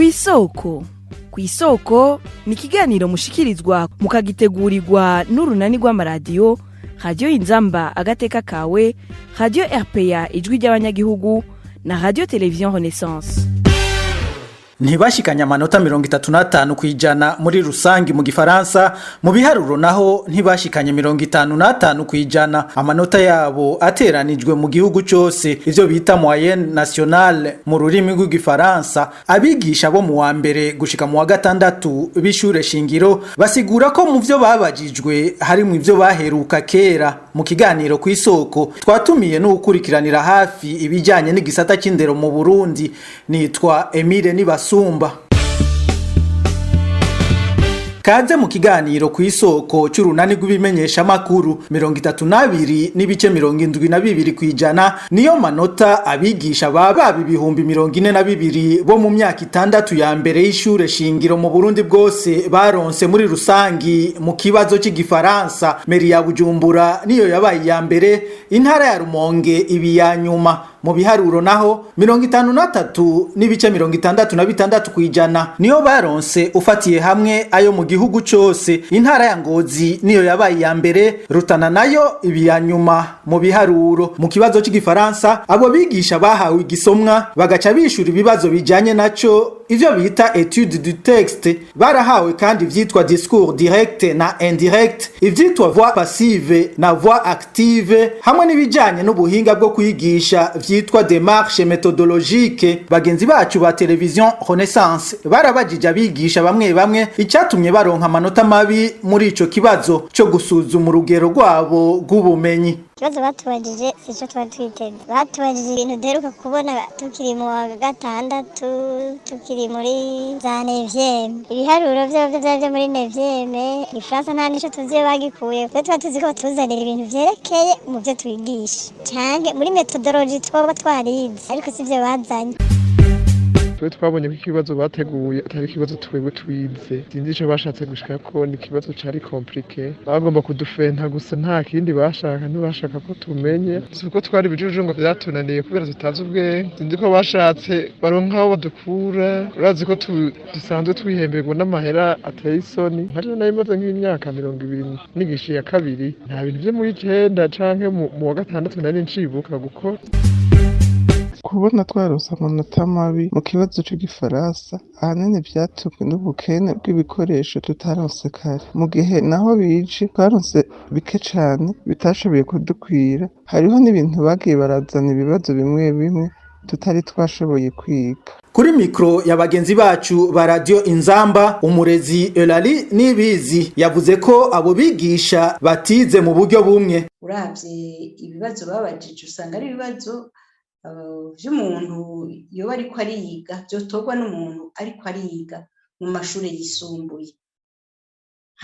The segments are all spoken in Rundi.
Kw'isoko, kw'isoko ni ikiganiro mushikirizwa mukagitegurirwa n'urunani rw'amaradiyo Radiyo Inzamba Agateka Kawe, Radiyo RPA Ijwi ry'Abanyagihugu na Radiyo Televiziyo Renaissance. Ntibashikanye amanota 35% muri rusangi mu Gifaransa. Mu biharuro naho ntibashikanye 55%. Amanota yabo ateranijwe mu gihugu cose, ivyo bita moyenne nationale mu rurimi rw'Igifaransa, abigisha bo mu wa mbere gushika mu wa gatandatu b'ishure shingiro basigura ko mu vyo babajijwe harimwo ivyo baheruka kera. Mu kiganiro Kw'isoko twatumiye n'uwukurikiranira hafi ibijanye n'igisata c'indero mu Burundi. Nitwa Emile Nibasumba. Kaze mu kiganiro Kw'isoko c'urunani rw'ibimenyeshamakuru. 32.72% niyo manota abigisha baba 42,000 bo mu myaka 6 ya mbere y'ishure shingiro mu Burundi bwose baronse muri rusangi mu kibazo c'Igifaransa. Mairie ya Bujumbura niyo yabaye iya mbere, intara ya Rumonge ibi ya nyuma. Mu biharuro naho, 53.66% niyo baronse ufatiye hamwe ayo mu gihugu cose. Intara ya Ngozi niyo yabaye iya mbere, Rutana nayo ibi ya nyuma mu biharuro. Mu kibazo c'Igifaransa, abo bigisha bahawe igisomwa bagaca bishura ibibazo bijanye naco, ivyo bita étude du texte. Barahawe kandi ivyitwa discours direct na indirect, ivyitwa voix passive na voix active, hamwe n'ibijanye n'ubuhinga bwo kwigisha vyitwa démarche méthodologique. Bagenzi bacu ba Television Renaissance barabajije abigisha bamwe bamwe icatumye baronka amanota mabi muri ico kibazo co gusuzuma urugero rwabo rw'ubumenyi. Ikibazo batubajije sico twari twiteze. Batubajije ibintu duheruka kubona tukiri mu wa gatandatu, tukiri muri za neuvième. Ibiharuro vyovyo vyari vyo muri neuvième. Igifaransa nta nico tuzi iyo bagikuye. Twe tuba tuzi ko batuzanira ibintu vyerekeye mu vyo twigisha canke muri méthodologie twoba twarize, ariko sivyo bazanye. Twe twabonye ko ikibazo bateguye atari ikibazo twebwe twize. Sinzi ico bashatse gushikako. Ni ikibazo cari compliqué, bagomba kudufenta gusa, nta kindi bashaka. Ntibashaka ko tumenye. Si uko twari ibijuju ngo vyatunaniye kubera tutazi ubwenge. Sinzi ko bashatse baronka aho badukura. Urazi ko dusanzwe twihemberwa n'amahera ateye isoni. Nka jewe nari maze nk'imyaka 20 nigisha iya kabiri, nta bintu vyo muri icenda canke mu wa gatandatu nari ncibuka gukora. Kubona twaronse amanota mabi mu kibazo c'Igifaransa ahanini vyatumwe n'ubukene bw'ibikoresho tutaronse kare. Mu gihe naho bije twaronse bike cane bitashoboye kudukwira. Hariho n'ibintu bagiye barazana, ibibazo bimwe bimwe tutari twashoboye kwiga. Kuri mikro ya bagenzi bacu ba Radio Inzamba, umurezi Elali Nibizi yavuze ko abo bigisha batize mu buryo bumwe. Uravye ibibazo babajije, usanga ari ibibazo vy'umuntu yoba ariko ariga, vyotorwa n'umuntu ariko ariga mu mashure yisumbuye.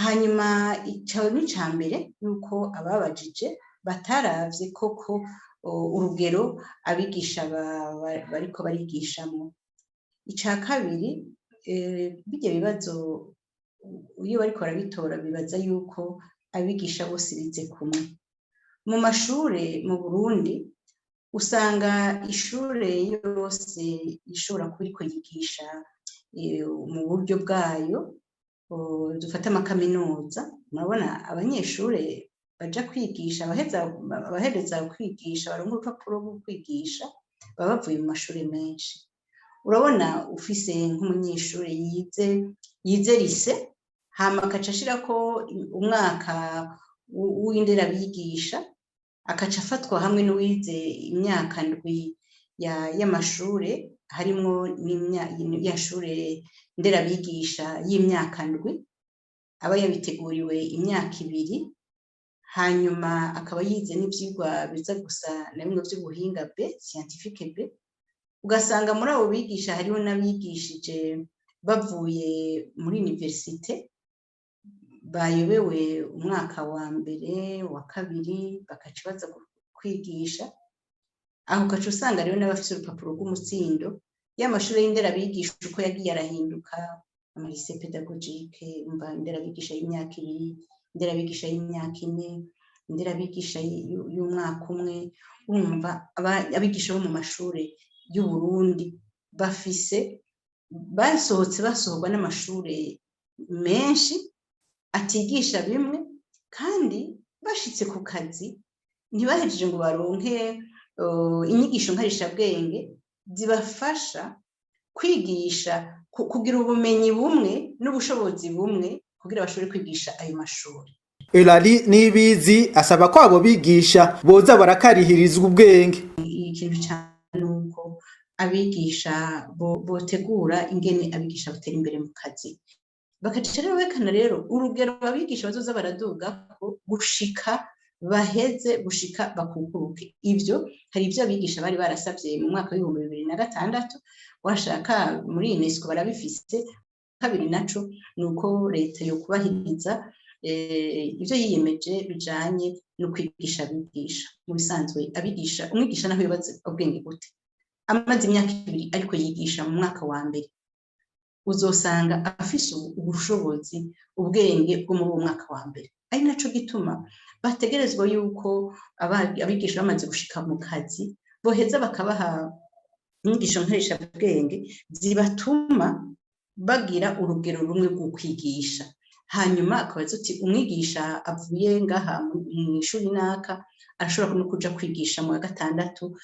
Hanyuma ico n'ica mbere, yuko ababajije bataravye koko urugero abigisha bariko barigishamwo. Ica kabiri, birya bibazo iyo bariko barabitora bibaza yuko abigisha bose bize kumwe. Mu mashure mu Burundi usanga ishure yose ishobora kuba iriko yigisha mu buryo bwayo. Dufate amakaminuza, murabona abanyeshure baja kwigisha, abahereza kwigisha baronka urupapuro rwo kwigisha baba bavuye mu mashure menshi. Urabona ufise nk'umunyeshure yize lycée, hama akaca ashirako umwaka w'inderabigisha, akaca afatwa hamwe n'uwize imyaka 7 y'amashure, harimwo ya shure nderabigisha y'imyaka 7, aba yabiteguriwe imyaka 2, hanyuma akaba yize n'ivyigwa biza gusa na bimwe vy'ubuhinga B, scientifique B. Ugasanga muri abo bigisha hariho n'abigishije bavuye muri université, bayobewe umwaka wa mbere, wa kabiri, bakaca baza kwigisha aho. Ugaca usanga rero n'abafise urupapuro rw'umutsindo. Y'amashure y'inderabigisha uko yagiye arahinduka, ama lycée pédagogique, umva inderabigisha y'imyaka 2, inderabigisha y'imyaka 4, inderabigisha y'umwaka umwe. Urumva abigisha bo mu mashure y'Uburundi bafise Basohotse basohorwa n'amashure menshi atigisha bimwe, kandi bashitse ku kazi ntibahejeje ngo baronke inyigisho nkarishabwenge zibafasha kwigisha, kugira ubumenyi bumwe n'ubushobozi bumwe kugira bashobore kwigisha ayo mashuri. Elali Nibizi asaba ko abo bigisha boza barakarihirizwa ubwenge. Ikintu cyane nuko abigisha botegura ingene abigisha batera imbere mu kazi, bakaca rero berekana rero urugero abigisha bazoza baraduga ko gushika baheze, gushika bakukuruke. Ivyo hari ivyo abigisha bari barasavye mu mwaka w'2006, washaka muri UNESCO barabifise. Kabiri naco nuko leta yo kubahiriza ivyo yiyemeje bijanye no kwigisha abigisha. Mu bisanzwe abigisha, umwigisha naho yubatse ubwenge gute, amaze imyaka 2 ariko yigisha mu mwaka wa mbere, uzosanga afise ubushobozi, ubwenge bwo muri uwo mwaka wa mbere. Ari naco gituma bategerezwa yuko abigisha bamaze gushika mu kazi boheza bakabaha inyigisho nkoreshabwenge zibatuma bagira urugero rumwe rwo kwigisha. Hanyuma akabaza uti umwigisha avuye ngaha mu ishuri naka arashobora no kuja kwigisha mu wa gatandatu,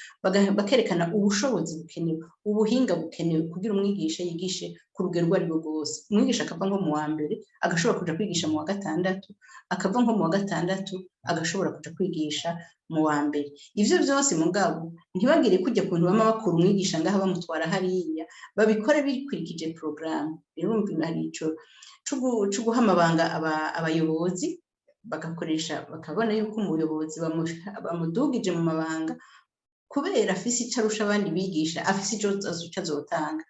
bakerekana ubushobozi bukenewe, ubuhinga bukenewe kugira umwigisha yigishe ku rugero urwo arirwo rwose. Umwigisha akava nko mu wa mbere agashobora kuja kwigisha mu wa gatandatu, akava nko mu wa gatandatu agashobora kuja kwigisha mu wa mbere. Ivyo vyose mugabo ntibagire kujya kuntu bama bakura umwigisha ngaha bamutwara hariya, babikore bikurikije porogaramu. Rero urumva hari ico co guha amabanga abayobozi, bagakoresha bakabona yuko umuyobozi bamudugije mu mabanga kubera afise ico arusha abandi bigisha, afise ico azotanga.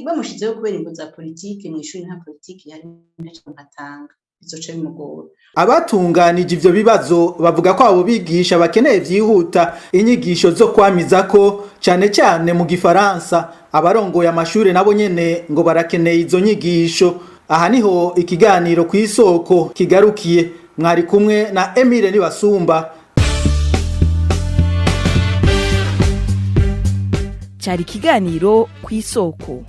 Bamushizeho kubera imvo za politike, mw'ishuri nta politike ihari, ntaco atanga, bizoca bimugora. Abatunganije ivyo bibazo bavuga ko abo bigisha bakeneye vyihuta inyigisho zo kwamizako, cane cane mu gifaransa. Abarongoye amashure nabo nyene ngo barakeneye izo nyigisho. Aha niho ikiganiro kw'isoko kigarukiye. Mwari kumwe na Emile Nibasumba. Cari ikiganiro kw'isoko.